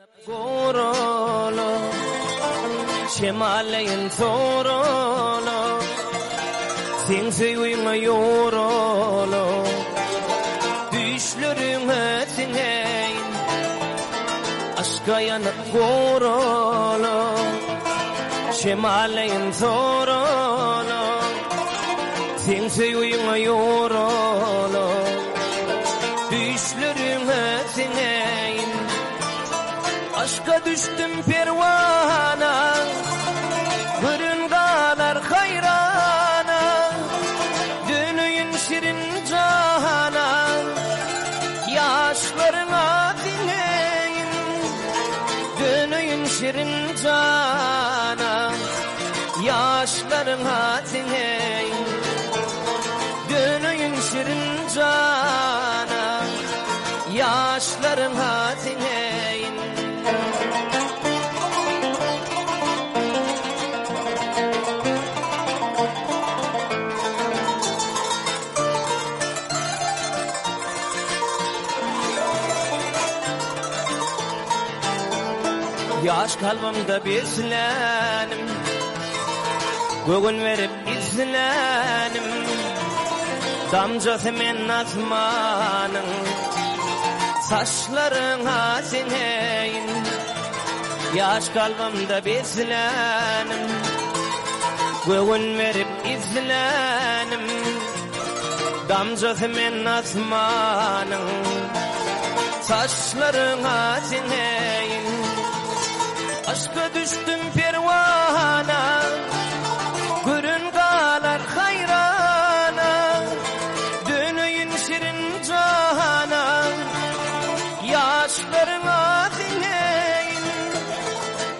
Gorala, şemallaýyn sorala, Seň söýgüňe ýorala, Düýşleriňe siňeýin, Yşka ýanyp gorala, Şemallaýyn sorala, Seň söýgüňe ýorala, Düýşleriňe siňeýin. Aşka düşdüm perwana, Gören galar haýrana, Döneýin şirin jana, Ýaşlaryňa siňeýin. Döneýin şirin jana, Ýaşlaryňa siňeýin. Döneýin şirin jana, Ýaşlaryňa siňeýin. Ýaş kalbymda beslänim, Göwün berip islänim, Damjasy men asmanyň, Saçlaryňa siňeýin. Ýaş kalbymda beslänim, Göwün berip islänim, Damjasy men asmanyň, Saçlaryňa siňeýin. Yşka düşdüm perwana, Gören galar haýrana, Döneýin şirin jana, Ýaşlaryňa siňeýin.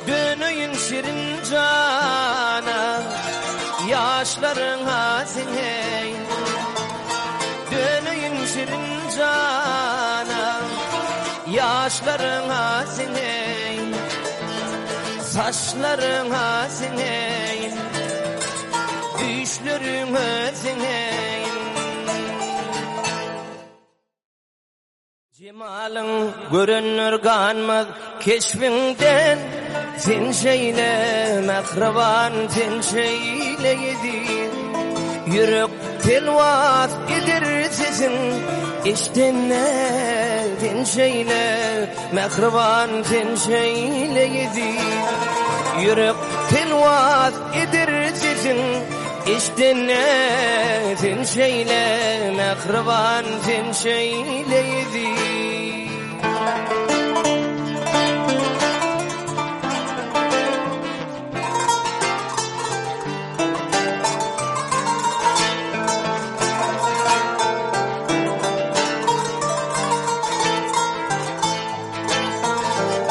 Döneýin şirin jana, Ýaşlaryňa siňeýin. Döneýin şirin jana, Ýaşlaryňa siňeýin. Saçlaryňa siňeýin, Düýşleriňe siňeýin. Jemalyň görenler ganmaz keşbiňden, Sen şeýle mähriban, sen şeýle eziz. Ýürek telwas eder sesiň eşdende, Sen şeýle mähriban, sen şeýle eziz. Ýürek telwas eder sesiň Eşdende sen şeýle mähriban sen şeýle eziz.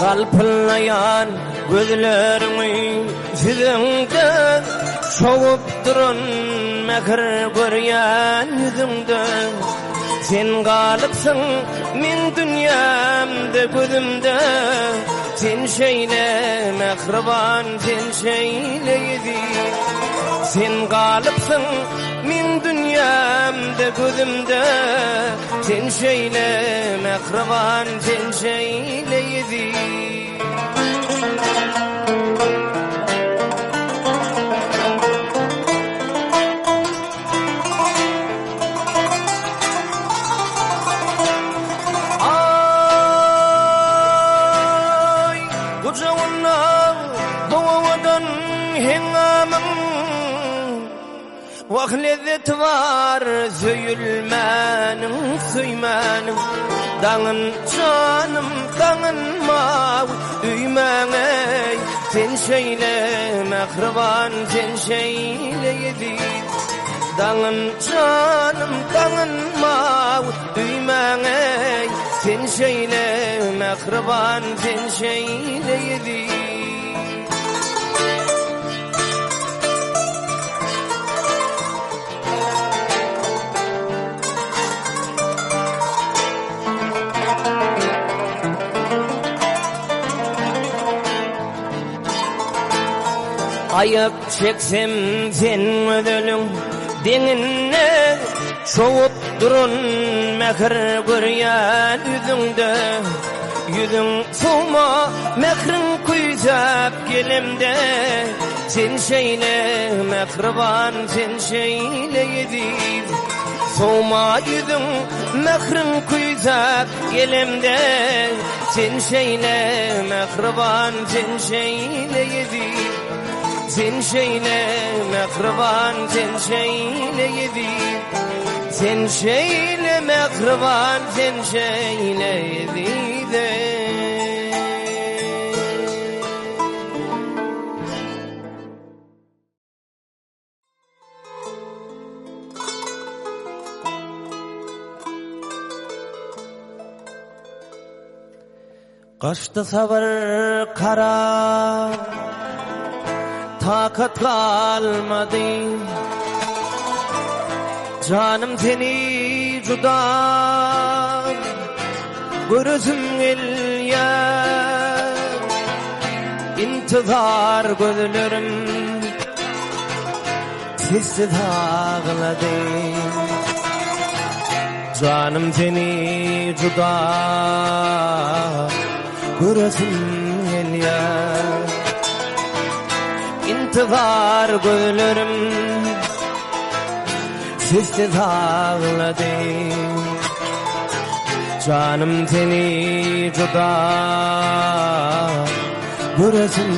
Galpyllaýan gözleriňi süzeňde, Çogup duran mähir görýän ýüzüňde. Sen galypsyň meň dünýämde, gözümde, Sen şeýle mähriban, sen şeýle eziz. Sen galypsyň meň dünýämde, gözümde, Sen şeýle mähriban, sen şeýle eziz. Aý, gujagynda bu owadan heňňamyň, Wah, lezzeti bar söýülmäniň, söýmäniň. Daňyn janym, daňyn mawy öýmäň eý. Sen şeýle mähriban, sen şeýle eziz. Daňyn janym, daňyn mawy öýmäň eý. Sen şeýle mähriban, sen şeýle eziz. Aýak çeksem sen gözeliň deňinde, Çogup duran mähir görýän ýüzüňde. Ýüzüň sowma, mähriň küýsäp gelemde, Sen şeýle mähriban, sen şeýle eziz. Sowma ýüzüň, mähriň küýsäp gelemde, Sen şeýle mähriban, sen şeýle eziz. Sen şeýle mähriban, sen şeýle eziz. Sen şeýle mähriban, sen şeýle eziz. Gaçdy sabyr karar, takat galmady. Janym seni juda göresim gelýär. Intizar gözlerim Sessiz aglady. Janym seni juda göresim gelýär. Intizar gözlerim sessiz aglady. Janym seni juda göresim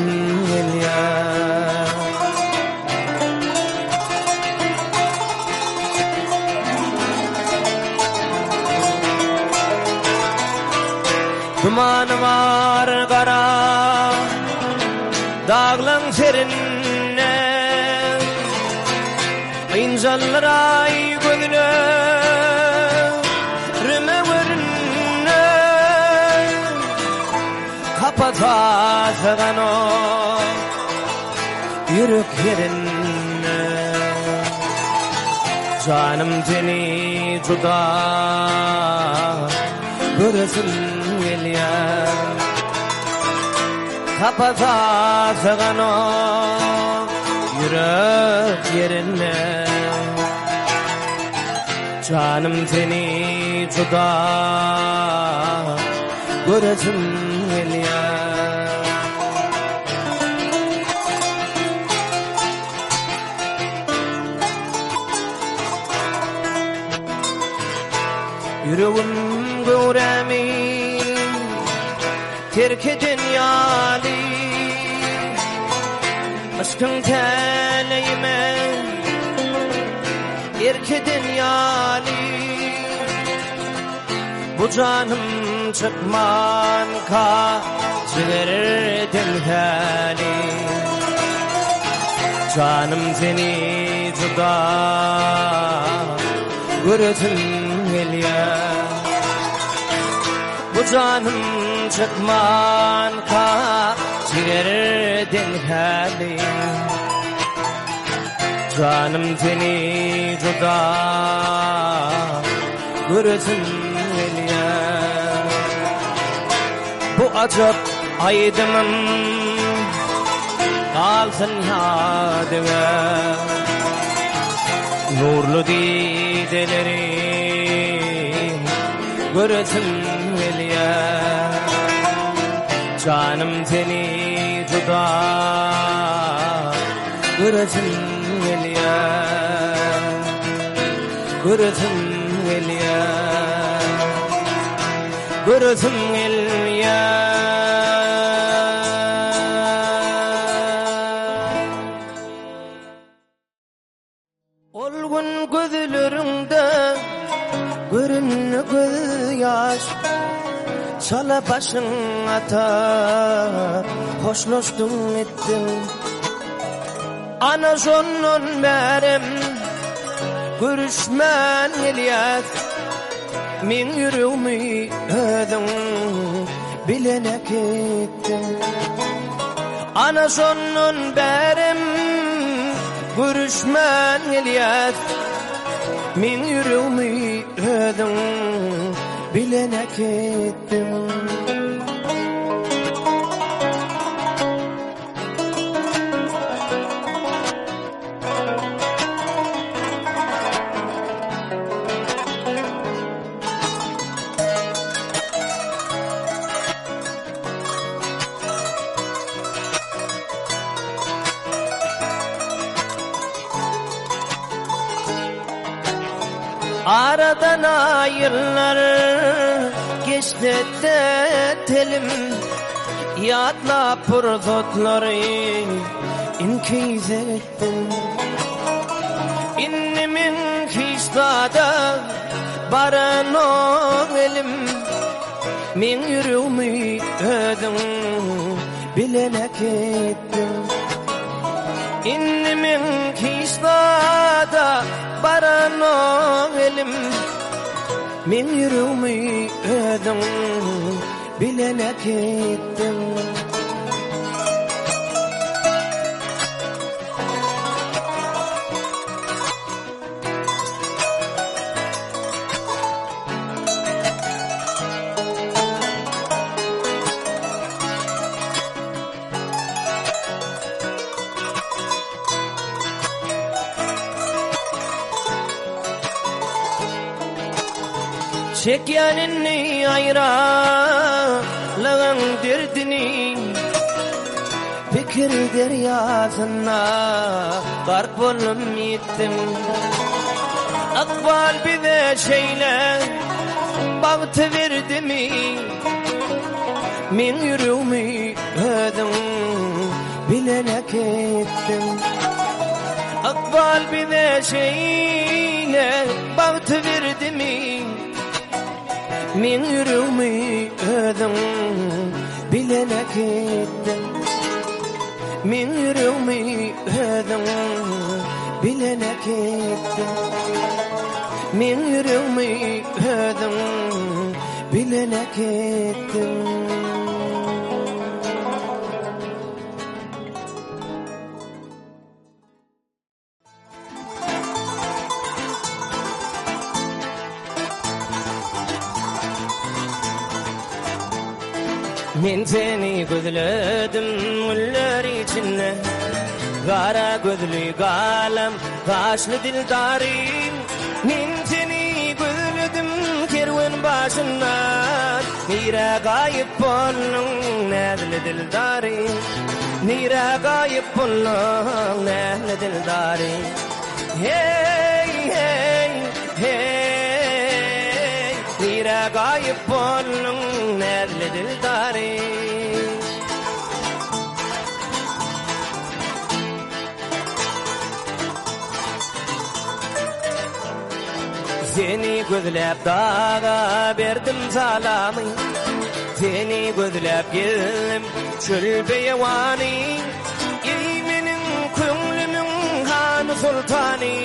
gelýär. Dumany bar gara daglaň serinde, Ynjaldyr aý gözlerime göründe. Kapasa syganok ýürek ýerinde. Janym seni juda göresim gelýär. Kapasa syganok ýürek ýerinde. Janym seni juda göresim gelýär. Ýüregim göwrämi terk eden ýaly, Yşkyň täleýime erk eden ýaly. Bu janym çykmanka jigerden häli. Janym seni juda göresim gelýär. Bu janym çykmanka jigerden häli. Janym seni juda göresim gelýär. Bu ajap aýdymym galsyn ýadygär. Nurly dideleriň göresim gelýär. Janym seni juda göresim gelýär. Göresim gelýär. Göresim gelýär. Ol gün gözleriňde göründi gözýaş, Çala başyň atyp hoşlaşdyň gitdiň. Ana şondan bärem görüşmän gelýäs, Meň ýüregimi özüň bilen äkitdiň. Ana şondan bärem görüşmän gelýäs, Meň ýüregimi özüň bilen äkitdiň. Aradan aýyllar geçse-de telim, Ýatlap pursatlary iňkise gitdim. Indi meň hiç zada baranok elim, Meň ýüregimi özüň bilen äkitdiň. Indi meň hiç zada baranok elim, Meň ýüregimi özüň bilen äkitdiň. Çekýän indi aýralygyň derdini, Pikir derýasynda gark boldum ýitdim. Ykbal bize şeýle bagty berdimi, Meň ýüregimi özüň bilen äkitdiň. Ykbal bize şeýle bagty berdimi, Meň ýüregimi özüň bilen äkitdiň. Meň ýüregimi özüň bilen äkitdiň. Meň ýüregimi özüň bilen äkitdiň. Men seni gözledim güller içinde, Gara gözli galam gaşly dildarym. Men seni gözledim kerwen başyndan, Nirä gaýyp bolduň näzli dildarym? Nirä gaýyp bolduň näzli dildarym? Heý, heý, heý, nirä gaýyp bolduň näzli dildarym? Seni gözläp daga berdim salamy, Seni gözläp geldim çöl beýewany. Eý meniň köňlümiň hany soltany,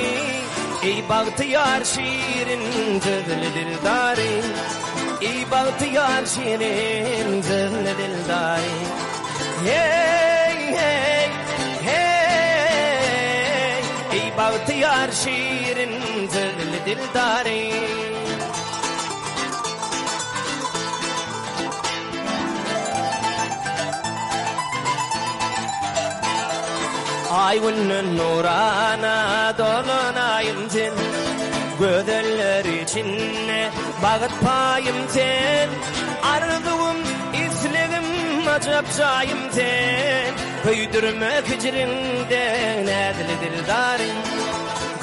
Eý bagtyýar şirin sözli dildary, Eý bagtyýar şirin sözli dildary. Heý, heý, heý, eý bagtyýar şirin sözli dildary. Aý günden nurana dolan aýym sen, Gözeller içinde bagt paýym sen. Arzuwym, islegim, ajap jaýym sen, Köýdürme hijriňde näzli dildarym,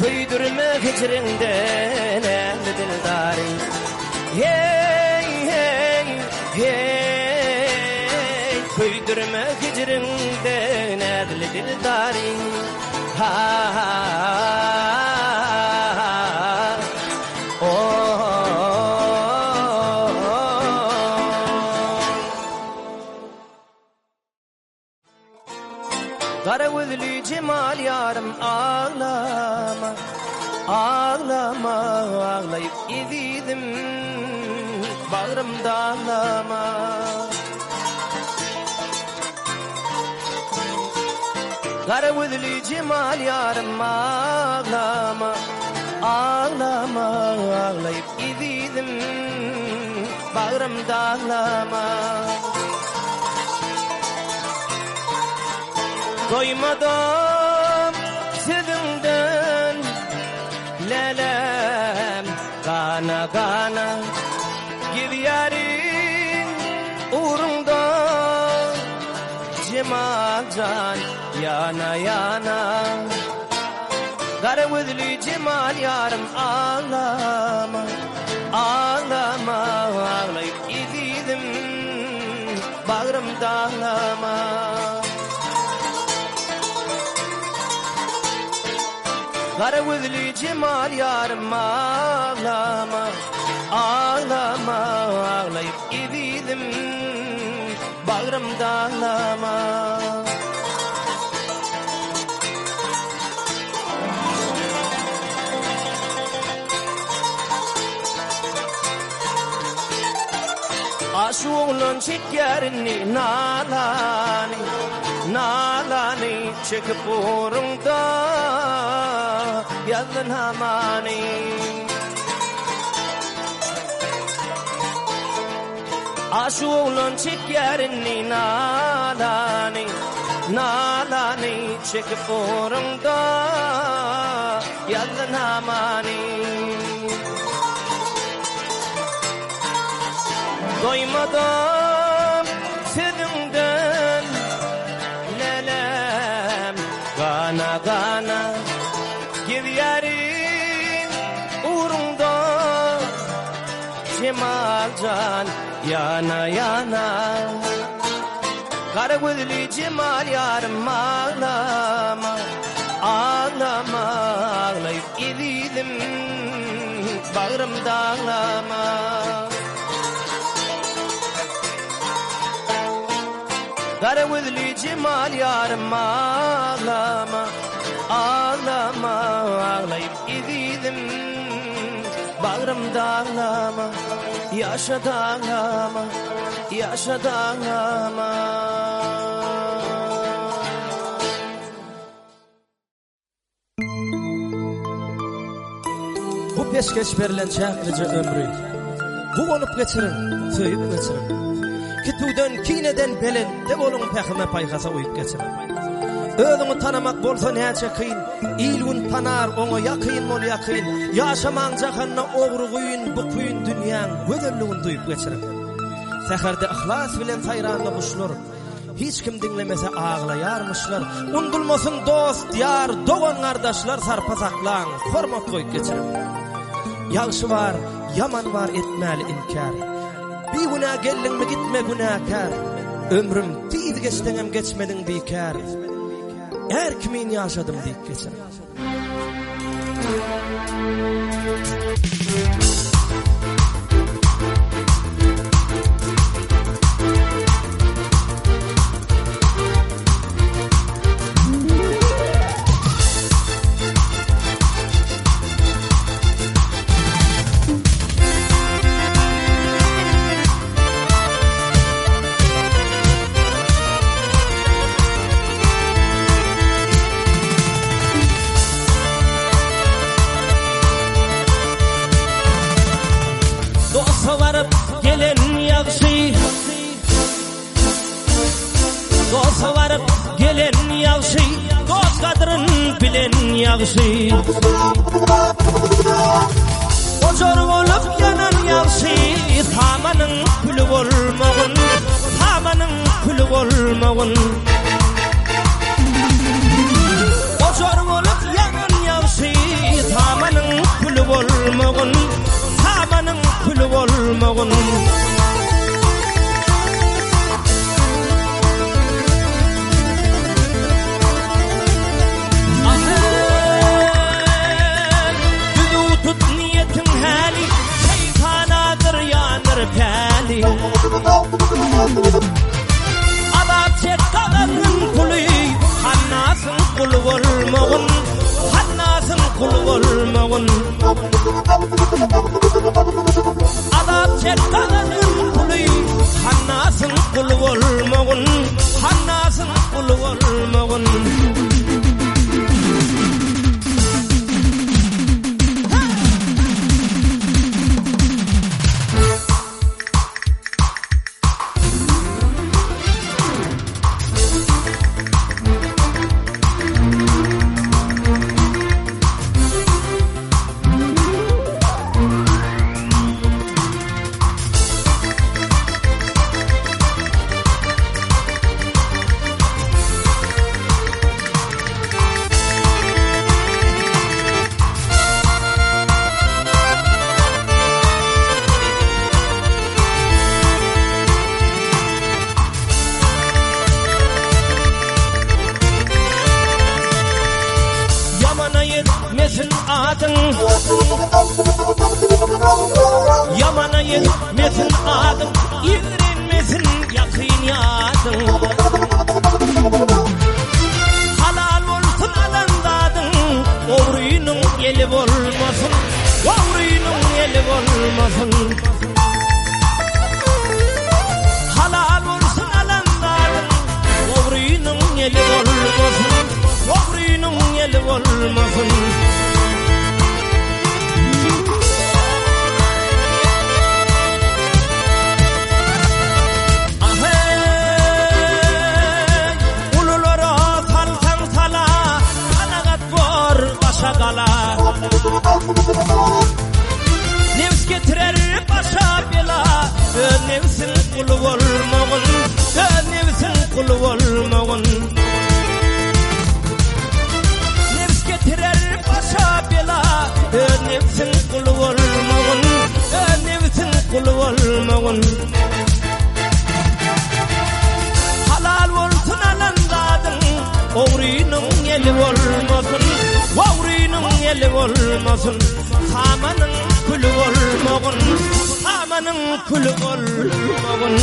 Köýdürme hijriňde näzli dildarym. Heý, heý, heý, Köýdürme hijriňde näzli dildarym. Ha, ha, Gara gözli jemal ýarym aglama, aglama, aglaýyp ezizim bagrym daglama. Gara gözli jemal ýarym aglama, aglama, aglaýyp ezizim bagrym daglama. Doýmadym sözüňden lälem gana-gana gezýärin ugruňda Jemal jan ýana-ýana. Gara gözli jemal ýarym aglama, aglama, aglaýyp ezizim, bagrym daglama. Gara gözli jemal ýarym aglama, aglama, aglaýyp ezizim, bagrym daglama. Aşyk oglan çekýär indi nalany, nalany çekip ugrunda ýazdy namany. Aşyk oglan çekýär indi nalany, nalany çekip ugrunda ýazdy namany. Doýmadym sözüňden lälem gana-gana gezýärin ugruňda Jemal jan ýana-ýana Gara gözli Jemal ýarym aglama aglama aglaýyp ezizim bagrym daglama. Gara gözli Jemal ýarym aglama, aglama, aglaýyp ezizim, bagrym daglama, ýaşa daglama, ýaşa daglama. Bu peşgeş berlen çäklije ömri Guwanyp geçiriň, söýüp geçiriň. Kitüwden, kineden belentde boluň, pähime-paýhasa uýup geçiriň. Özüňi tanamak bolsa näçe kyn, Il-gün tanar, oňa ýakyn bol ýakyn. Ýaşamaň jahanda ogry guýyn, bu kyn dünýäň gözelligini duýup geçiriň. Säherde yhlas bilen saýranda guşlar, Hiç kim diňlemese aglaýarmyşlar. Undulmasyn dost, ýar, dogan gardaşlar sarpa saklaň, hormat goýup geçiriň. Ýagşy bar, ýaman bar etmäli inkär. Bigünä geldiňmi gitme günäkär. Ömrüm tiz geçseňem geçmediň bikär. Är kimin ýaşadym diýip geçiriň. Dosta baryp gelen ýagşy Dosta baryp gelen ýagşy Dost gadryn bilen ýagşy Ojar bolup ýanan ýagşy Samanyň küli bolmagyn Samanyň küli bolmagyn Ojar bolup ýanan ýagşy Samanyň küli bolmagyn Samanyň küli bolmagyn Düzüw tut niýetiň häli, Şeýtanadyr ýandyr päli. Azap çek gazandyn puly, Hannasyň guly bolmagyn, Hannasyň guly bolmagyn. Azap çek gazandyn puly, Hannasyň guly bolmagyn, Hannasyň guly bolmagyn. Mesin adyň, ýigrenmesin ýakyn ýadyň. Halal bolsun alan zadyň, ogrynyň eli bolmasyn, ogrynyň eli bolmasyn. Halal bolsun alan zadyň, ogrynyň eli bolmasyn, ogrynyň eli bolmasyn. Aheý, ululara salsaň sala, kanagat bor başa gala. Nebs getirer başa bela, öz nebsiň guly bolmagyn, öz nebsiň guly bolmagyn. Nebs getirer başa bela, öz nebsiň guly bolmagyn, öz nebsiň guly bolmagyn. Halal bolsun alan zadyň, ogrynyň eli bolmasyn, ogrynyň eli bolmasyn, samanyň küli bolmagyn, samanyň küli bolmagyn.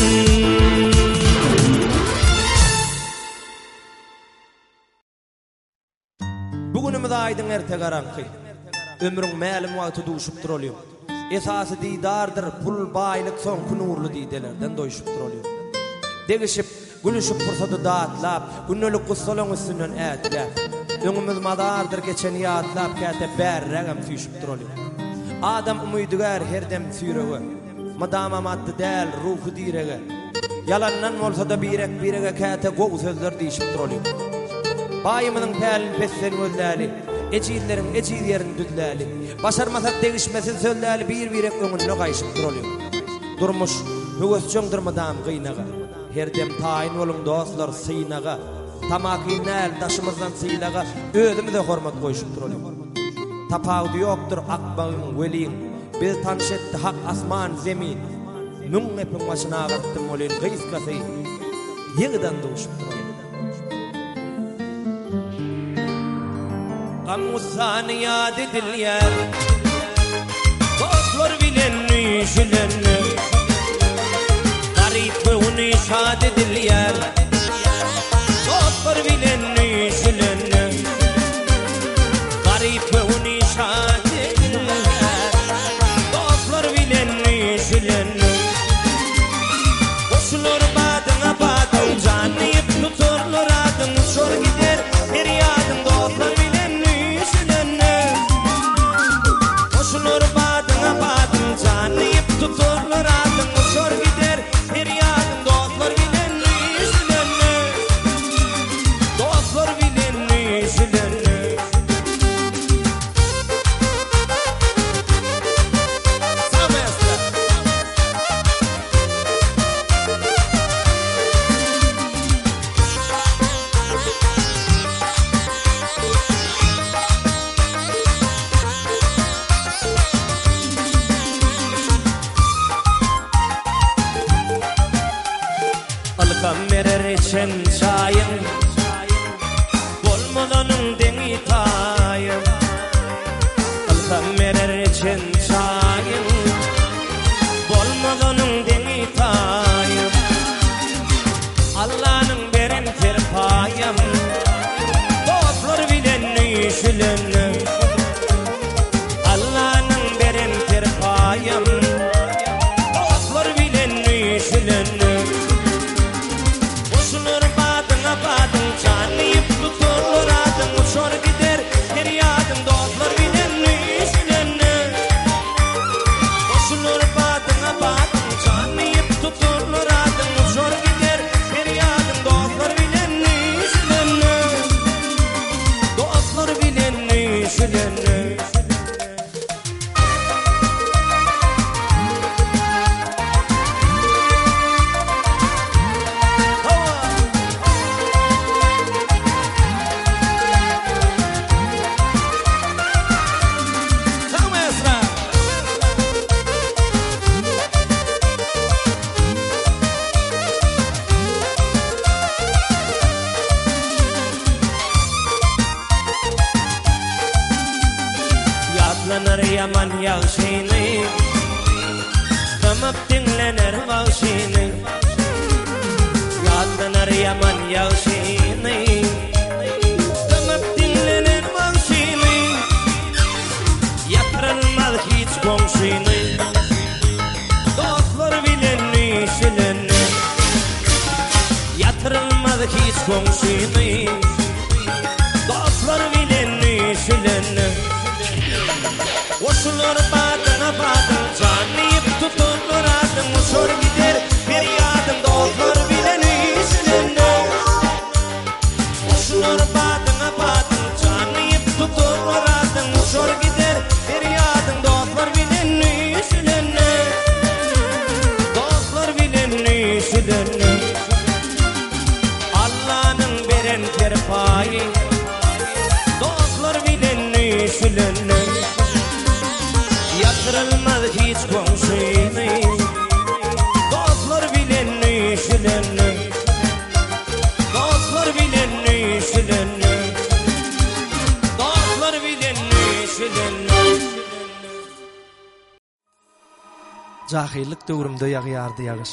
Bu günümiz aýdyň erte garaňky. Ömrüň mälim wagty duşup duralyň. Esasy didardyr, pul, baýlyk soňky nurly didelerden doýşup duralyň. Degişip, gülüşip pursady datlap, gündelik gussalaň üstünden ätläp. Öňümiz mazardyr geçeni ýatlap käte bärrägem süýşüp duralyň. Adam umydygär her dem süýrege. Mydama maddy däl, ruhy direge. Ýalandan bolsa-da birek-birege käte gowy sözler diýşip duralyň. Baýymyzyň pälini pesden gözläli, Ejizleriň ejiz ýerini düzläli. Başarmasak degişmesiz sözläli, bir-birek öňünde gaýşyp duralyň. Durmuş, höwesjeňdir mydam gynaga. Her dem taýyn boluň dostlar, synaga. Tamakin däl, daşymyzdan sylaga, özümize hormat goýşup duralyň. Tapawudy ýokdur akmagyň, weliň. Bizi tanyş etdi hak asman, zemin. Müň gepiň başyny agyrtdym welin, gysgasy, ýygydan duşup duraly. Gam-gussany ýat edilýär. Dostlar bilen üýşülende. Garyp göwni şat edilýär. Dostlar bilen üýşülende. Garyp göwni şat edilýär. Dostlar bilen üýşülende. Goşular badyňa badyň, Jan diýip tutarlar adyň, Uçar gider perýadyň, Dostlar bilen üýşülende. Goşular badyňa badyň, Jan diýip tutarlar adyň, Uçar gider perýadyň, Dostlar bilen üýşülende. Dostlar bilen üýşülende. Sag maestro. Ylham berer içen çaýyň, Bolmaz onuň deňi-taýy. Ylham berer içen çaýyň, Bolmaz onuň deňi-taýy. Allanyň beren serpaýam, Dostlar bilen üýşülende. Allanyň beren serpaýam, Dostlar bilen üýşülende. Goşular badyňa badyň, Jan diýip tutarlar adyň, Uçar gider perýadyň, Dostlar bilen üýşülende. Goşular badyňa badyň, Jan diýip tutarlar adyň, Uçar gider perýadyň, Dostlar bilen üýşülende. Dostlar bilen üýşülende. Ýatlanar ýaman ýagşyny. Dymyp. ýagşyny Dymyp diňlenen bagşyny Ýatyrylmaz hiç goňşyny Dostlar bilen üýşülende Ýatyrylmaz hiç goňşyny Dostlar bilen üýşülende Goşular badyňa badyň Jan diýip tutarlar adyň Uçar gider perýadyň Dostlar bilen üýşülende Goşular badyňa badyň Jan diýip tutarlar adyň Uçar gider perýadyň Dostlar bilen üýşülende Dostlar bilen üýşülende Allanyň beren serpaýy Dostlar bilen üýşülende Ýatyrylmaz hiç goňşyny Dostlar bilen üýşülende Dostlar bilen üýşülende Dostlar bilen üýşülende Jahyllyk döwrümde ýagýardy ýagyş.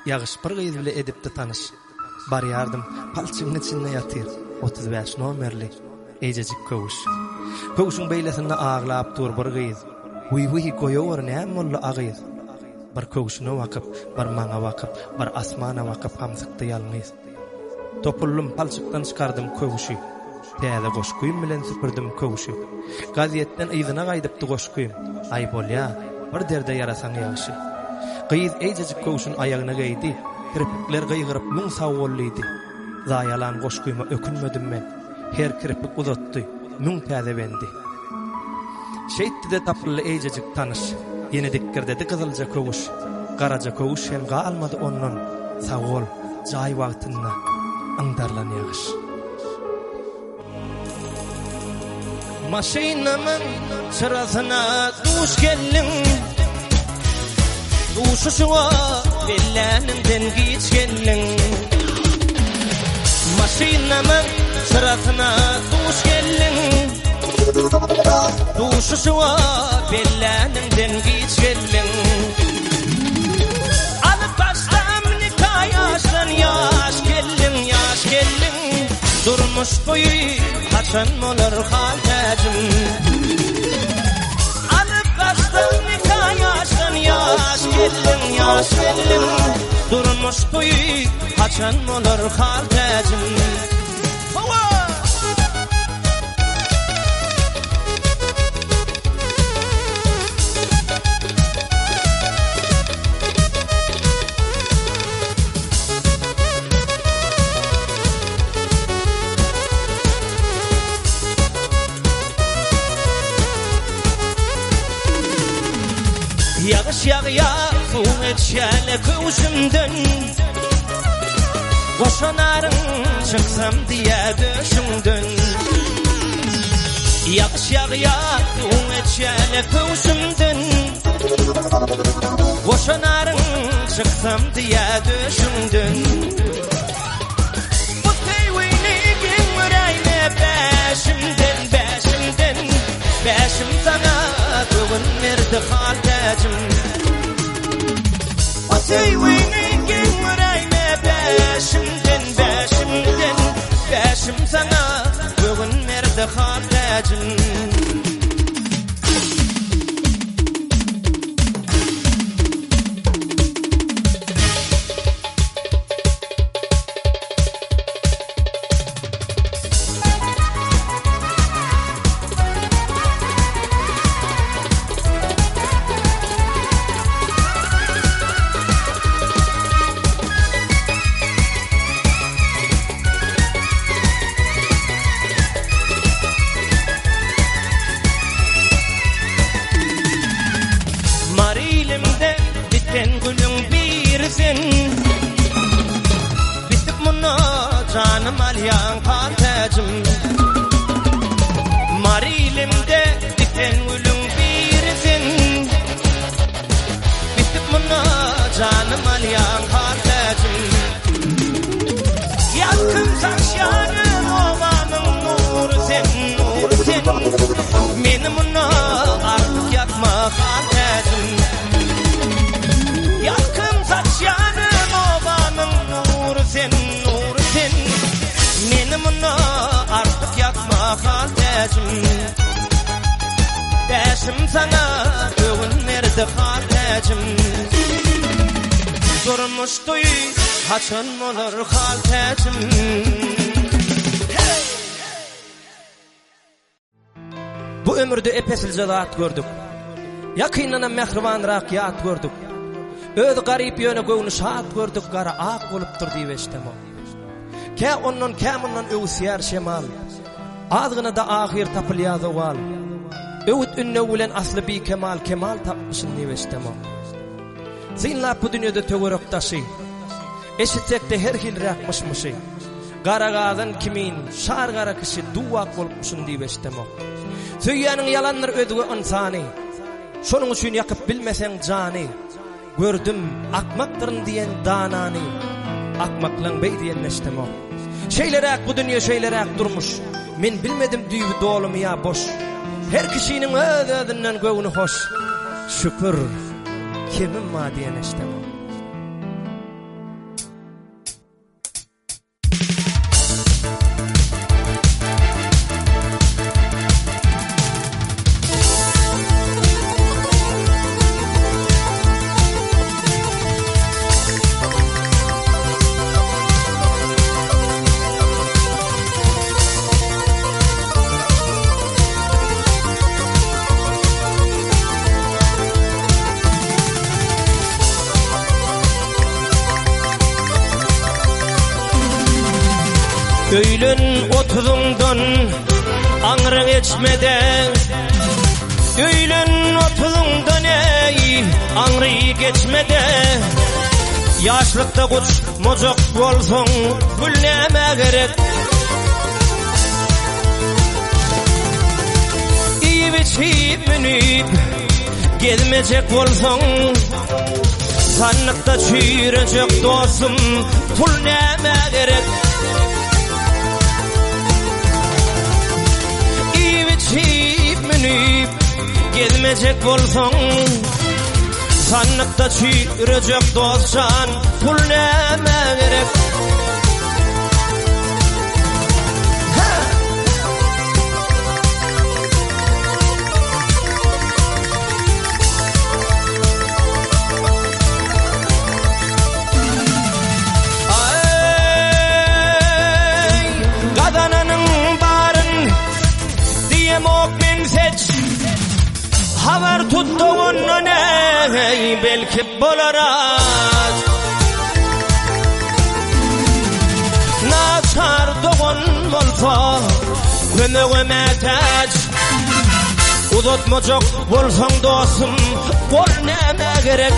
Ýagyş bir gyz bile edipdi tanyş. Barýardym, palçygyň içinde ýatyr, 35 nomerli eýjejik köwüş. Köwşüň beýlesinde aglap dur bir gyz. Wiý-wiý, goýaweri näme boldy a gyz? Bir köwşüne bakyp, bir maňa bakyp, bir asmana bakyp hamsykdy ýalňyz. Topuldym, palçykdan çykardym köwşi. Täze goşgym bilen süpürdim köwşi. Gazetden yzyna gaýdypdy goşgym. Aý bolýa, bir derde ýarasaň ýagşy. Gyz eýjejik köwşün aýagyna geýdi, Kirpikler gygyryp müň sag bol diýdi. Zaýalan goşgyma ökünmedim men. Her kirpik uzatdy müň täze bendi. Şeýtdi-de tapyldy eýjejik tanyş. Ýene dikgirdedi gyzylja köwüş. Garaja köwüş hem galmady ondan. Sag bol, jaý wagtynda yňdarlan ýagyş. Maşynymyň çyrasyna duş geldiň Duşuşyga belläniňden giç geldiň Maşynymyň çyrasyna duş geldiň Duşuşyga belläniňden giç geldiň Alyp başlam nika ýaşdan ýaş geldiň ýaş geldiň Durmuş toýy haçan bolar hal täjim Alyp gaçdyň nika ýaşdan ýaş gelin ýaş gelin Durmuş toýy haçan bolar hal täjim Hawa! Ýagyş ýagýar suw geçýäne köwşümden Goşa naryň çyksam diýä döşüňden Ýagyş ýagýar suw geçýäne köwşümden Goşa naryň çyksam diýä döşüňden Bu söýgini geň göräýme bäşimden, bäşimden Bäşim saňa göwün berdi hal täjim Bu söýgini geň göräýme bäşimden, bäşimden Bäşim saňa göwün berdi hal täjim Mary ilimde biten gülüň biri sen Bitip munda janym alýaň hal täjim Mary ilimde biten gülüň biri sen Bitip munda janym alýaň hal täjim Ýalkym saçýan öz obamyň nury sen, nury sen Meni munda artyk ýakma hal täjim Ýalkym saçýan öz obamyň nury sen, nury sen. hal täjim? Bäşim saňa göwün berdi hal täjim. Durmuş toýy haçan bolar hal täjim? Hey! Bu ömürde epesilje zat gördük. Ýakyndanam mähribanrak ýat gördük. Özi garyp ýöne göwni şat gördük gara ak bolupdyr diýip eşdemok. Kä ondan kä mundan öwüsýär şemal. Azgyna-da ahyr tapylýar zowal. Öwüt ündew bilen asly bikemal kemal tapmyşyn diýip eşdemok. Synlap bu dünýede töwerek daşy. Eşitsekde her hilräk myş-myşy. Gara gazan kimin şar gara kişi duwak bolupmyşyn diýip eşdemok. Söýýäniň ýalandyr özge ynsany. Şonuň üçin ýakyp bilmeseň jany. Gördüm, akmakdyryn diýen danany. Akmaklaň beý diýenini eşdemok. Şeýleräk bu dünýe şeýleräk durmuş. Men bilmedim düýbi dolumy ýa boş. Her kişiniň öz-özünden göwni hoş. Şükür, kemim bar diýen eşdemok. Öýlen otuzyňdan aňry geçmede Öýlen otuzyňdan eý aňry geçmede Ýaşlykda guç mojak bolsaň gül nämä gerek Iýip içip münüp gezmejek bolsaň Sandykda çüýrejek dostum pul nämä gerek Iýip içip münüp gezmejek bolsaň Sandykda çüýrejek dostjan pul nämä gerek Aý, gazananyň baryn diýemok men seç. Habar tut dogandan eý, belki bolar az. Naçar dogan bolsa kömege mätäç. Uzatmajak bolsaň dostum, gol nämä gerek?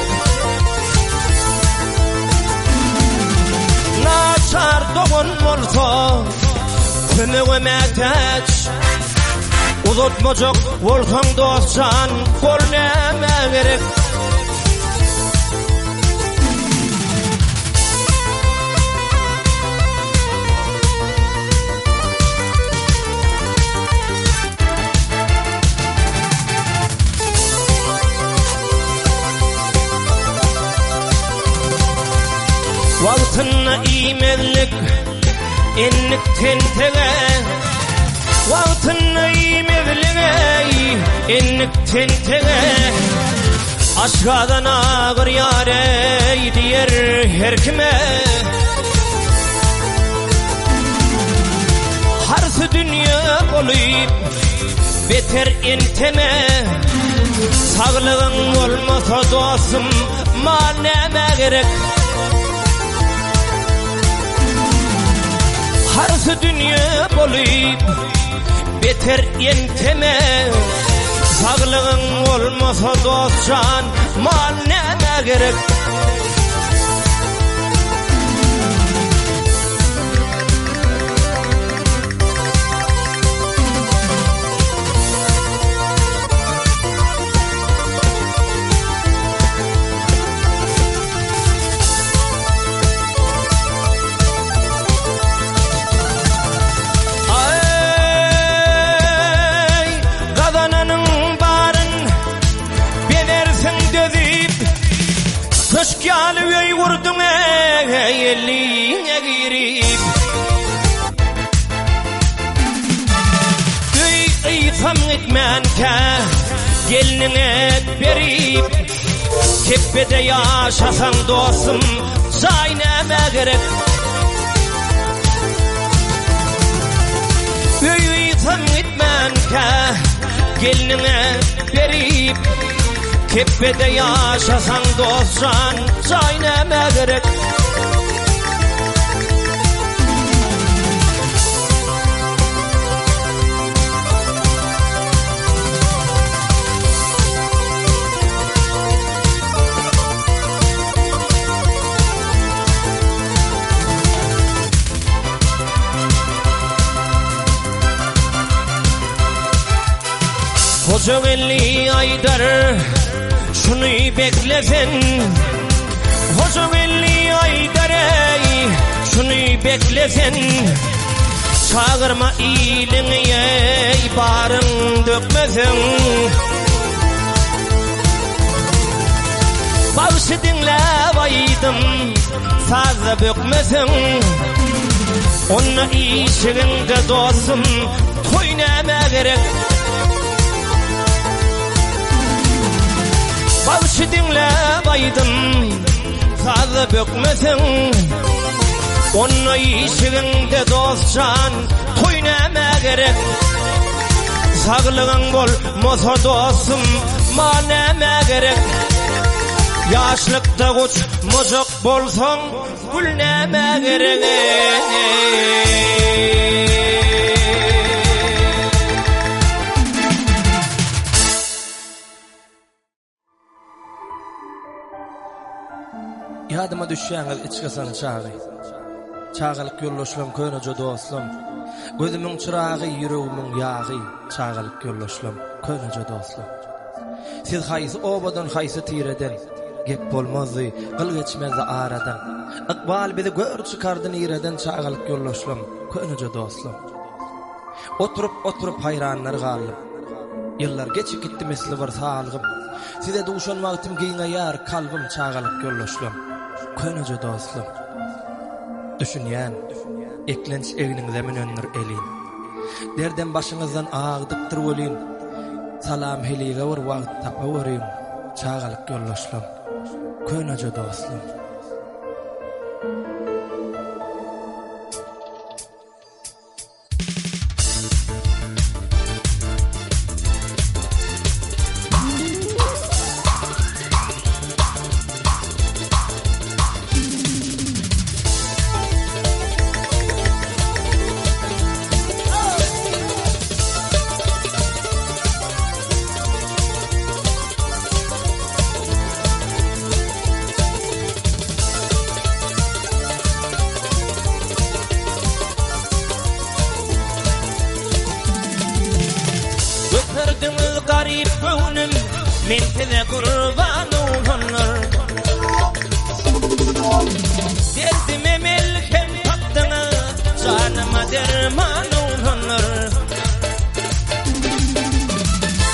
Naçar dogan bolsa kömege mätäç. Uzatmajak bolsaň dostjan, gol nämä gerek? Wagtynda iýmezlik endik tentege Wagtynda iýmezlik eý endik tentege Aşgazan agyrýar eý diýer her kime Harsy dünýe bolup beter enteme Saglygyň bolmasa dostum mal nämä gerek Harsy dünýe bolup beter enteme Saglygyň bolmasa dostjan mal nämä gerek Aý, gazananyň baryn bezersiň dözüp, Köşk ýaly öý gurduň eý, elliňe girip. ysam gitmänkä gelniňe berip, Kepbede ýaşasaň dostum, jaý nämä gerek? Öý ysam gitmänkä gelniňe berip, Kepbede ýaşasaň dost jan, jaý nämä gerek? Hojageldi aýdar, şuny bekle sen. Hojageldi aýdar eý, şuny bekle sen. Çagyrma iliňi eý, baryň dökmeseň. Bagşy diňläp aýdym, sazda bökmeseň. Onda işigiňde dostum, toý nämä gerek? Bagşy diňläp aýdym, sazda bökmeseň. Onda işigiňde dost jan, toý nämä gerek? Saglygyň bolmasa dostum, mal nämä gerek? Ýaşlykda guçmajak bolsaň, gül nämä gerek? Ýadyma düşýäňiz içgysan çagy. Çagalyk ýoldaşlam köneje dostlam. Gözümiň çyragy, ýüregimiň ýagy, Çagalyk ýoldaşlam, köneje dostlam. Siz haýsy obadan, haýsy tireden, Gep bolmazdy, gyl geçmezdi aradan. Ykbal bizi gör çykardy nireden, Çagalyk ýoldaşlam, köneje dostlam. Oturyp-oturyp haýranlar galdym. Ýyllar geçip gitdi misli bir salgym. Size duşan wagtym giňeýär kalbym çagalyk ýoldaşlam, köneje dostlam. Düşünýän, eklenç egniňize münendir elin. Derdem başyňyzdan agdykdyr welin, salam-helige bir wagt tapaweriň, çagalyk ýoldaşlam, köneje dostlam. Göterdiňiz garyp göwnüm, men size gurban oglanlar. Derdime melhem tapdyňyz, janyma derman oglanlar.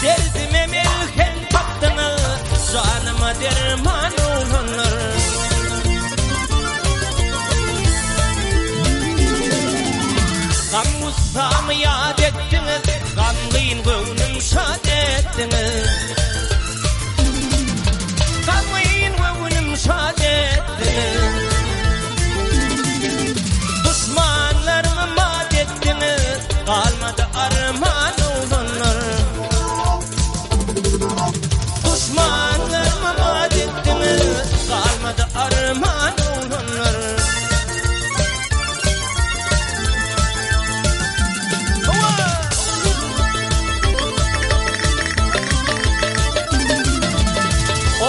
Derdime melhem tapdyňyz, janyma derman oglanlar. Gam-gussamy ýat etdiňiz, Gamgyn göwnüm şat etdiňiz. Gamgyn göwnüm şat etdiňiz. Duşmanlarymy mat etdiňiz, Galmady arman oglanlar. Duşmanlarymy mat etdiňiz, Galmady arman oglanlar.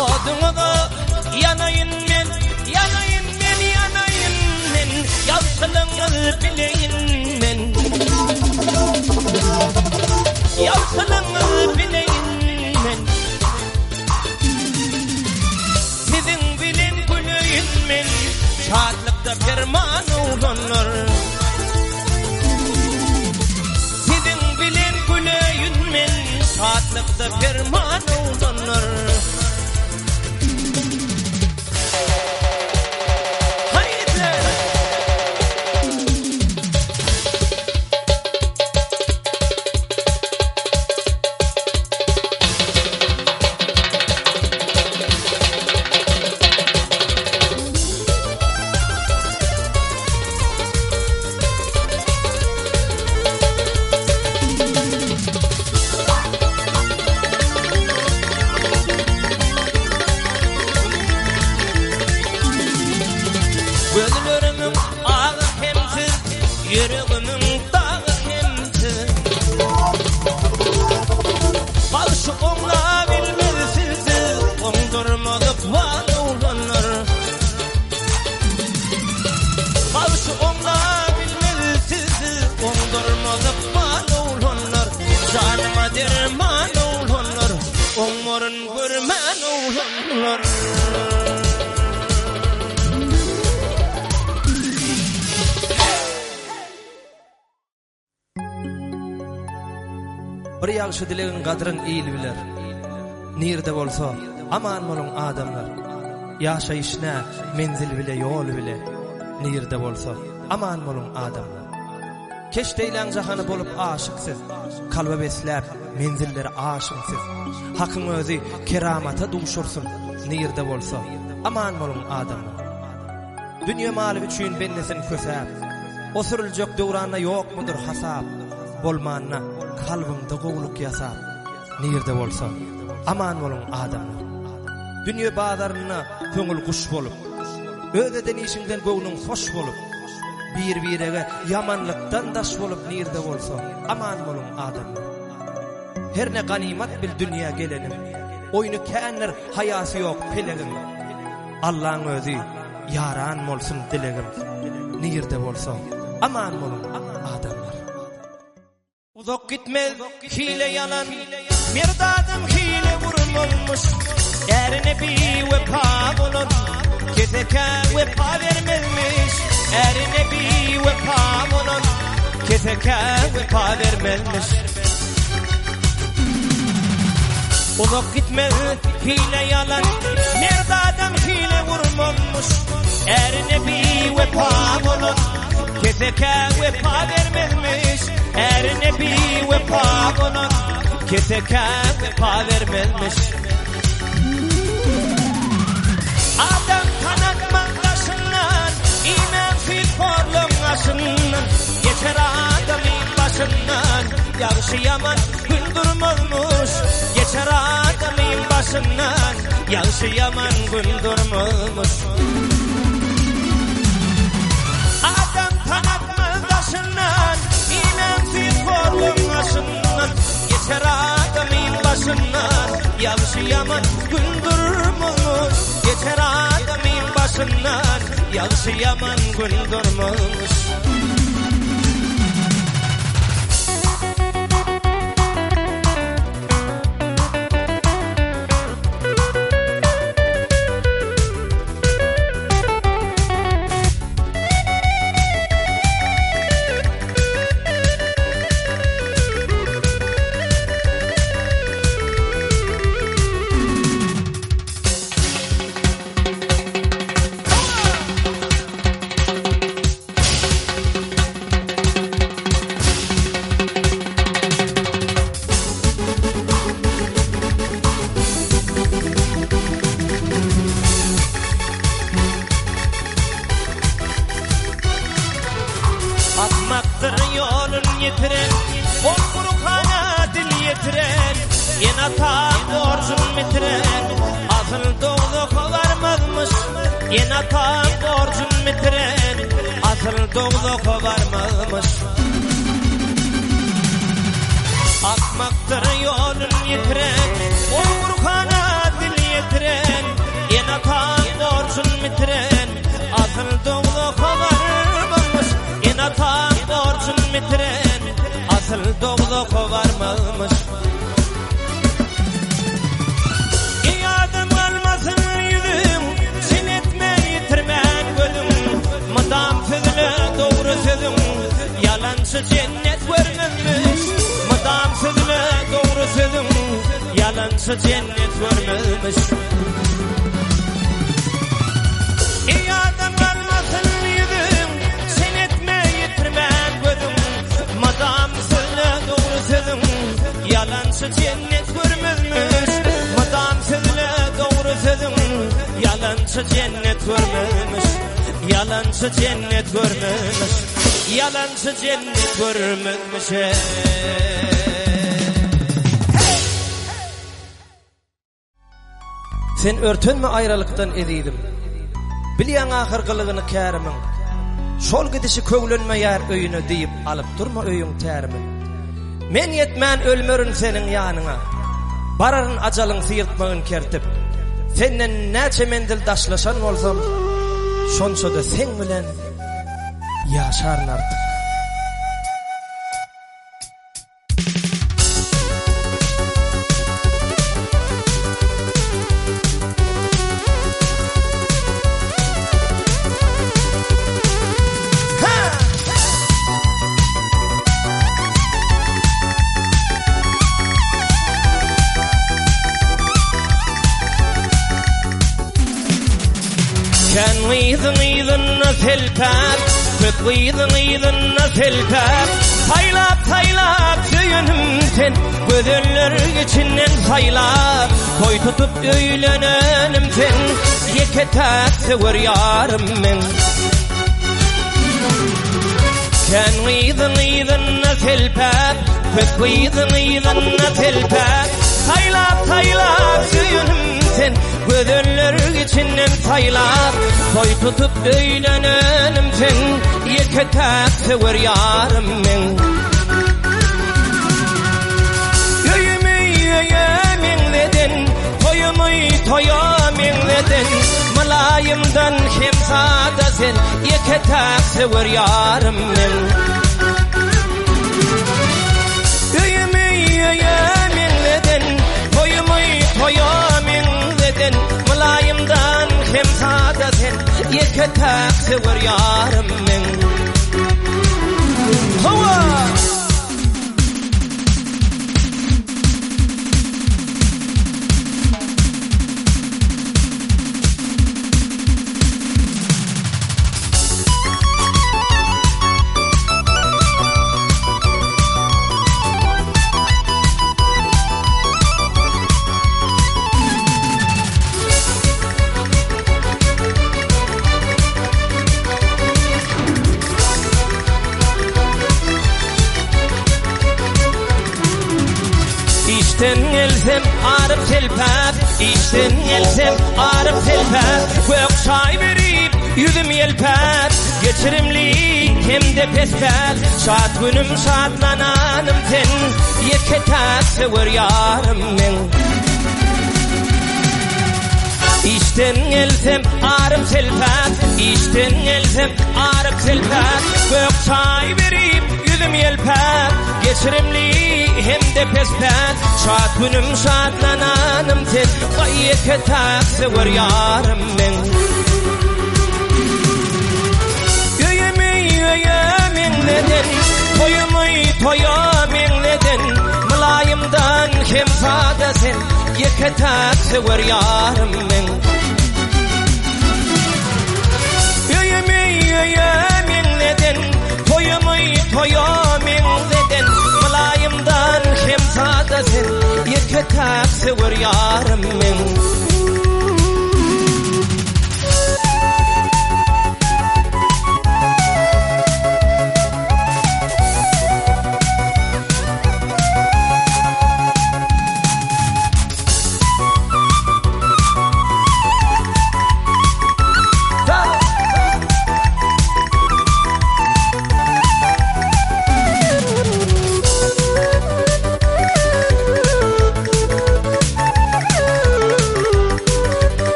Oduňyza ýanaýyn men, ýanaýyn men, ýanaýyn men, Ýagşylygyňyz bileýin men. Ýagşylygyňyz bileýin men. Siziň bilen güleýin. Gözümiň agy hem siz, ýüregimiň dagy hem siz. Bagşy oňla bilmez sizsiz, oňdurmadyk bar oglanlar. Bagşy oňla bilmez sizsiz, oňdurmadyk bar oglanlar. Janyma derman oglanlar, oňmaryn görmän oglanlar. Bir ýagşy dilegiň gadryn il biler. Nirde bolsa, aman boluň adamlar. Ýaşaýyş nä, menzil bile, ýol bile. Nirde bolsa, aman boluň adamlar. Keşt eýläň jahany bolup aşyk siz. Kalba besläp, menzilleri aşyň siz. Hakyň özi keramata duşursyn. Nirde bolsa, aman boluň adamlar. Dünýe maly üçin bendesin kösäp, O sürüljek döwranda ýokmudyr hasap, Bolmanda kalbyňda gowulyk ýasap, Nirde bolsa, aman boluň adamlar. Dünýe bazarynda köňül guş bolup, Öz eden işiňden göwnüň hoş bolup, Bir-birege ýamanlykdan daş bolup Nirde bolsa, aman boluň adamlar. Herne ganymat bil dünýä geleniň, Oýny kändir, haýasy ýok pelegiň. Allaň özi ýaran bolsun dilegim nirde bolsa aman boluň adamlar. Uzak gitmez hile ýalan Mert adam hile gurmazmyş Ärine biwepa bolan Kesekä wepa bermezmiş Ärine biwepa bolan Kesekä wepa bermezmiş. Uzak gitmez hile ýalan Mert adam hile gurmazmyş Ärine biwepa bolan Kesekä wepa bermezmiş Ärine biwepa bolan Kesekä wepa bermezmiş Adam tanatmaz daşyndan Iýmän süýt horlaň aşyndan Geçer adamyň başyndan Ýagşy ýaman gün durmazmyş Geçer adamyň başyndan Ýagşy ýaman gün durmazmyş Adam tanatmaz daşyndan Iýmän süýt horlaň aşyndan Geçer adamyň başyndan Ýagşy ýaman gün durmazmyş Geçer adamyň başyndan Ýagşy ýaman gün durmazmyş. Akmakdyr ýolun ýitiren, Ol Gurhana dil ýetiren, Ene-ata borjun bitiren, Asyl dowzaha barmazmyş. Ene-ata borjun bitiren, Asyl dowzaha barmazmyş. Akmakdyr ýolun ýitiren, Ol Gurhana dil ýetiren, Ene-ata borjun bitiren, Asyl dowzaha barmazmyş. Ene-ata borjun bitiren, Asyl dowzaha barmazmyş. Eý adam galmasyn ýüzüň, Çen etme ýitirmän gözüň, Mydam sözle dogry sözüň, Ýalançy jennet görmezmiş. Mydam sözle dogry sözüň, Ýalançy jennet görmezmiş. Eý adam galmasyn ýüzüň, Çen etme ýitirmän gözüň, Mydam sözle dogry sözüň, Ýalançy jennet görmezmiş. Mydam sözle dogry sözüň, Ýalançy jennet görmezmiş. Ýalançy jennet görmezmiş. Ýalançy jennet görmezmiş. Sen örtenme aýralykdan ezizim. Bilýäň ahyr gylygyny kärimiň. Şol gidişi köwlenmeýär öýüne diýip alyp durma öýüň tärimin. Men ýetmän ölmerin seniň ýanyňa. Bararyn ajalyň syrtmagyn kertip. Senden näçe menzil daşlaşan bolsam, şonça-da seň bilen ýaşaryn artyk. Kän gyzyň yzynda selpäp, köp gyzyň yzynda selpäp, Saýlap, saýlap söýenim sen, gözeller içinden saýlap, Toý tutup öýlenenim sen, ýeke-täk söwer ýarym men. Kän gyzyň yzynda selpäp, köp gyzyň yzynda selpäp, Saýlap, saýlap söýenim sen, gözeller içinden saýlap, Toý tutup öýlenenim sen, ýeke-täk söwer ýarym men. Öýümi öýe meňzeden, toýumy toýa meňzeden, Mylaýymdan hem sada sen, ýeke-täk söwer ýarym men. Öýümi öýe meňzeden, toýumy toýa meňzeden, Mylaýymdan hem sada sen, ýeke-täk söwer ýarym men. Hawa! Işden gelsem aryp selpäp, işden gelsem aryp selpäp, Gök çaý berip, ýüzüm ýelpäp, Geçirimli hem-de pespäl, Şat günüm şatlananym sen, Ýeke-täk söwer ýarym meň. Işden gelsem aryp selpäp, Işden gelsem aryp selpäp, Gök çaý berip, ýüzüm ýelpäp, Geçirimli hem-de pespäl, Şat günüm şatlananym sen, Baý ýeke-täk söwer ýarym meň. Öýümi öýe meňzeden, Toýumy toýa meňzeden, Mylaýymdan hem sada sen, Ýeke-täk söwer ýarym meň. Öýümi öýe meňzeden, Toýumy toýa meňzeden, Mylaýymdan hem sada sen, Ýeke-täk söwer ýarym meň.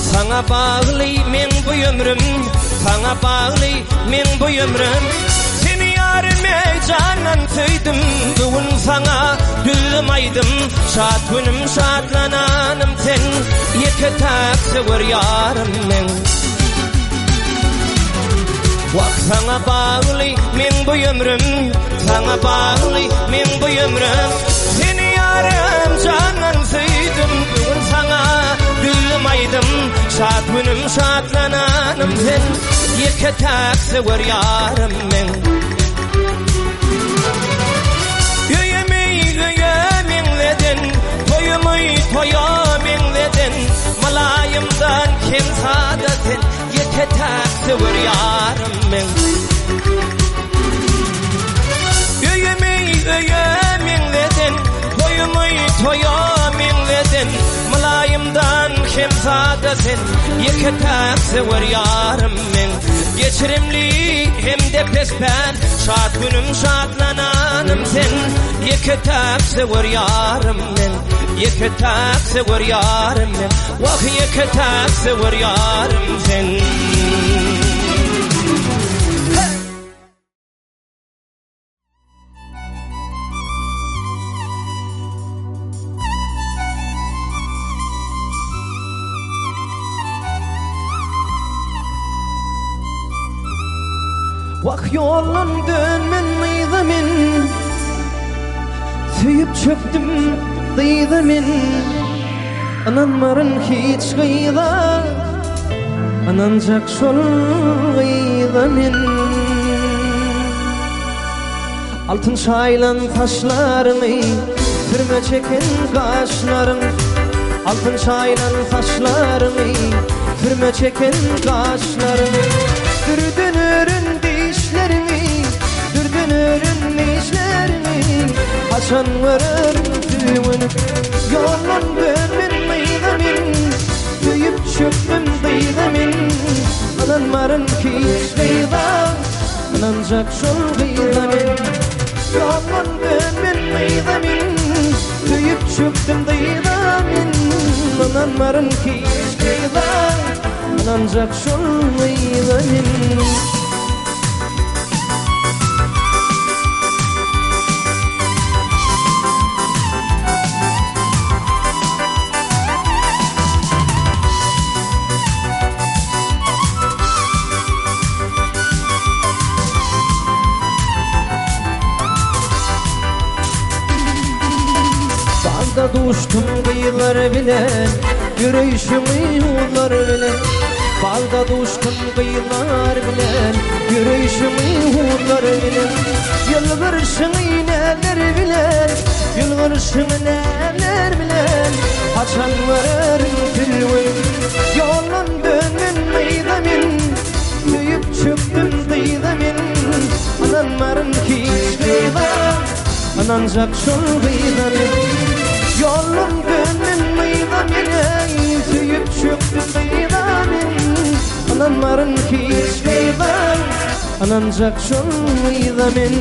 Saňa bagly meň bu ömrüm, Saňa bagly meň bu ömrüm. Seni ýarym ey jandan söýdüm, Bu gün saňa düzdüm aýdym. Şat günüm şatlananym sen, Ýeke-täk söwer ýarym meň. Wah saňa bagly meň bu ömrüm, Saňa bagly meň bu ömrüm. Seni ýarym jandan söýdüm, Bu gün saňa düzdüm aýdym. Şat günüm şatlananym sen, Ýeke-täk söwer ýarym meň. Öýümi öýe meňzeden, Toýumy toýa meňzeden, Mylaýymdan kem sada sen, Ýeke-täk söwer ýarym meň. Öýümi öýe meňzeden, Toýumy toýa meňzeden, Mylaýymdan kem. sada sen Ýeke-täk söwer ýarym meň Geçirimli hem-de pespäl Şat günüm şatlananym sen Ýeke-täk söwer ýarym meň Ýeke-täk söwer ýarym meň Wah ýeke-täk söwer ýarym sen. Wah ýoldan dönmen yza men Söýüp çökdüm dyza men Ynanmaryn hiç gyza Ynanjak şol gyza men Altyn çaýylan saçlaryňy Sürme çeken gaşlaryň Altyn çaýylan saçlaryňy Sürme çeken gaşlaryňy Dürden örün dişleriňi Dürden örün dişleriňi Haçan görerin sülgünip Ýoldan dönmen yza men Söýüp çökdüm dyza men Ynanmaryn hiç gyza Ynanjak şol gyza men Ýoldan dönmen yza men Söýüp çökdüm dyza men Ynanmaryn hiç gyza Ynanjak şol gyza men. Bagda duşdum gyzlar bilen, Ýöreýşiňi ýollar bilen. Bagda duşdum gyzlar bilen, Ýöreýşiňi ýollar bilen. Ýylgyrşyňy näler bilen, Ýylgyrşyňy näler bilen. Haçan görerin sülgün, Ýoldan dönden yza men. Söýüp çökdüm dyza men Ynanmaryn hiç gyza Ynanjak şol gyza men Ýoldan döndüm yza men Söýüp çökdüm dyza men Ynanmaryn hiç gyza Ynanjak şol gyza men.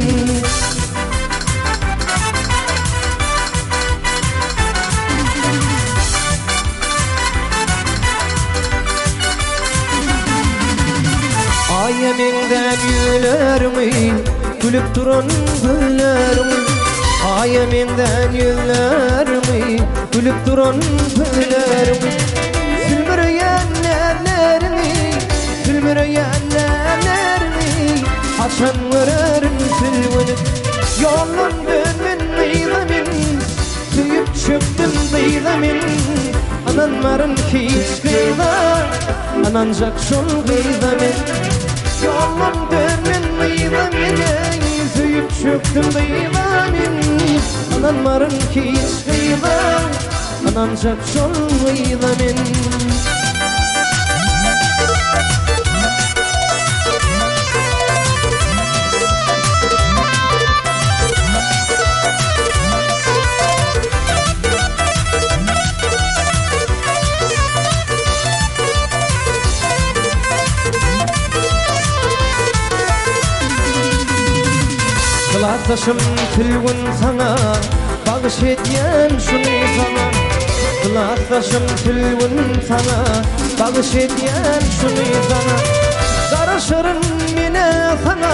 Aýa meňzän ýüzleriňi, gülüp duran gözleriňi Aýa meňzän ýüzleriňi, gülüp duran gözleriňi Sülmüreýän näzleriňi, sülmüreýän näzleriňi Haçan görerin sülgünip, ýoldan dönmen yza men Söýüp çökdüm dyza men Ynanmaryn hiç gyza Ynanjak şol gyza men Ýoldan dönmen yza men Söýüp çökdüm dyza men Ynanmaryn hiç gyza Ynanjak şol gyza men. Klasdaşym Sülgün saňa Bagyş edýän şuny saňa Klasdaşym Sülgün saňa Bagyş edýän şuny saňa Garaşaryn menä saňa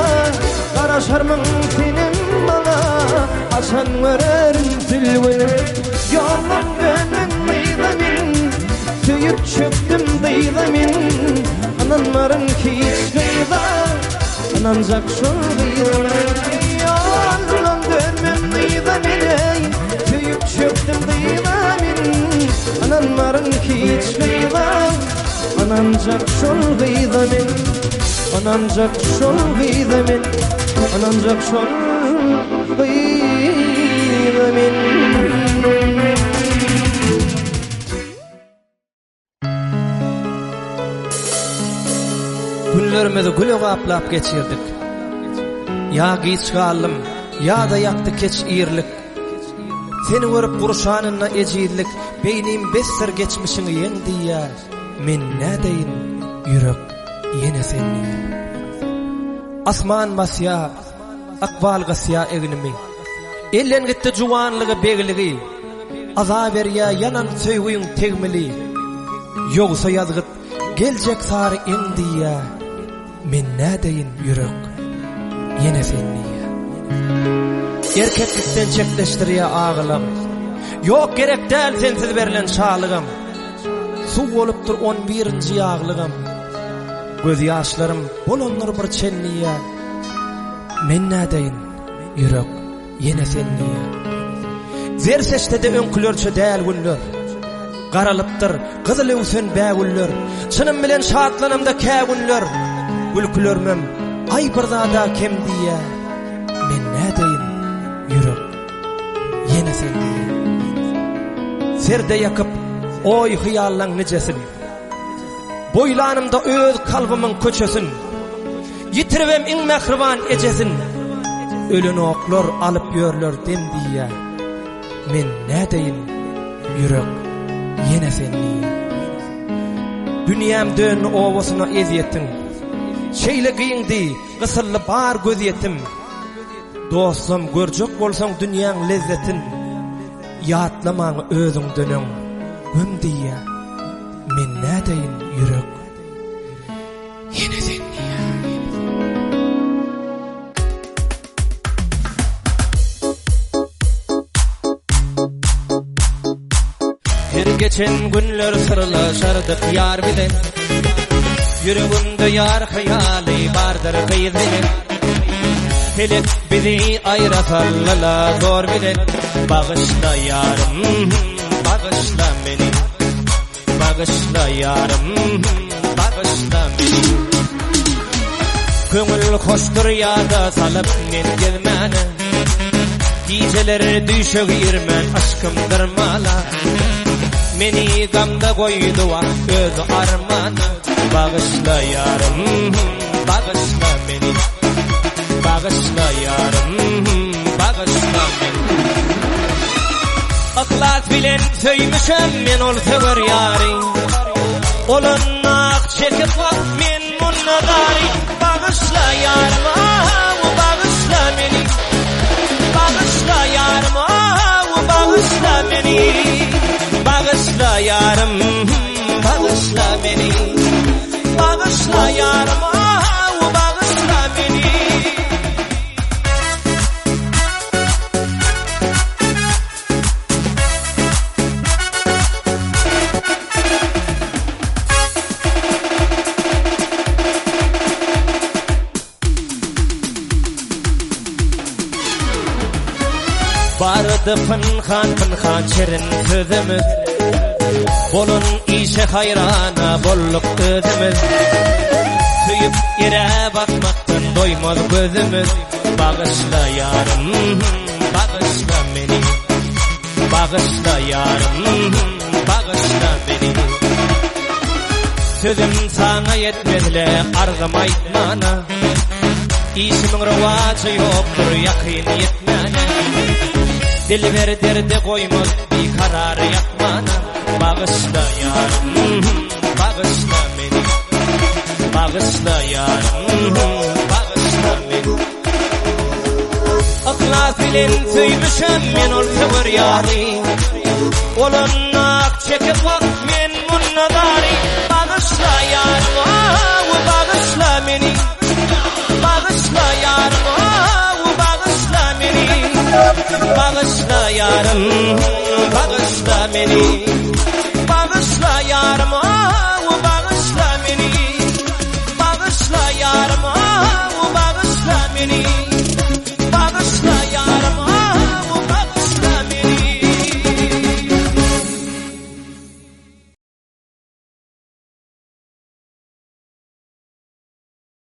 Garaşarmyň senem maňa Haçan görerin Sülgünim Ýoldan dönden yza men Söýüp çökdüm dyza men Ynanmaryn hiç gyza Ynanjak şol gyza Ýoldan dönmem yza men eý Söýüp çökdüm dyza men Ynanmaryn hiç gyza Ynanjak şol gyza men Ynanjak şol gyza men Ynanjak şol gyza men. Günlerimizi güle gaplap geçirdik. Ýa giç galdym, ýa-da ýakdy keç irlik. Seni görüp gurşanynda ejizlik, Beýnim besdir geçmişiňi ýeň diýýär. Men nädeýin, ýürek ýene sen diýýär. Asman basýar, ykbal gysýar egnimi. Elden gitdi juwanlygy, begligi. Azap berýär ýanan söýgiň tegmili. Ýogsa ýazgyt geljek sary eň diýýär. Men nädeýin ýürek ýene sen diýýär. Erkeklikden çetleşdirýär agylam. Ýok gerek däl sensiz berlen şalygam. Suw bolupdyr on birinji ýaglygam. Gözýaşlarym bolandyr bir çen diýýär. Men nädeýin ýürek Ýene sen diýýär. Zer seçde-de öňkülerçe däl günler. Garalypdyr gyzyl öwsen bägüller. Çynym bilen şatlanamda kä günler. Gülkülerimem aý bir zada kem diýýär. Men nädeýin, ýürek, ýene sen diýýär. Serde ýakyp oý-hyýallaň nijesin. Boýlanymda öz kalbymyň köçesin. Ýitiribem iň mähriban ejesin. Ölenoklar alyp ýörler dem diýýä. Men nädeýin, ýürek, ýene sen diýýä. Dünýäm döndi obasyna ezýetiň. Şeýle giňdi, gysyldy bar gözýetim. Dostum, görjek bolsaň dünýäň lezzetin, Ýatlamaň özüňden öň göm diýýä. Men nädeýin, ýürek. Ýene sen diýýär. Her geçen günler syrlaşardyk ýar bilen Ýüregimde ýar hyýaly bardyr gyz bilen Pelek bizi aýra saldyla zor bilen Bagyşla ýarym, bagyşla meni Bagyşla ýarym, bagyşla meni. Köňül hoşdur ýada salyp men gezmäne. Gijeler düýşe girmän yşkymdyr mala. Meni gamda goýdy wah öz armana. Bagyşla ýarym, bagyşla meni. Bagyşla ýarym, bagyşla meni. Yhlas bilen söýmüşem men ol söwer ýary. Olanna ah çekip wah men munda zary. Bagyşla ýarym, ah, bagyşla meni. Bagyşla ýarym, ah, bagyşla meni. Bagyşla ýarym, bagyşla meni. Bagyşla ýarym, ah, bagyşla meni. Bardy pynhan-pynhan şirin sözümiz, Bolan işe haýrana bolduk özümiz. Söýüp ýere bakmakdan doýmaz gözümiz, Bagyşla ýarym, bagyşla meni. Bagyşla ýarym, bagyşla meni. Sözüm saňa ýetmez-le arzym aýtmana. Işimiň rowajy ýokdur ýakyn ýetmäne. Dilber derde goýmaz bikarar ýatmana. Bagyşla ýarym, bagyşla meni. Bagyşla ýarym, bagyşla meni. Yhlas bilen söýmüşem men ol söwer ýary. Olanna çekip wah men munda zary. Bagyşla ýarym, ah, bagyşla meni. Bagyşla ýarym, ah, bagyşla meni. Bagyşla ýarym, bagyşla meni.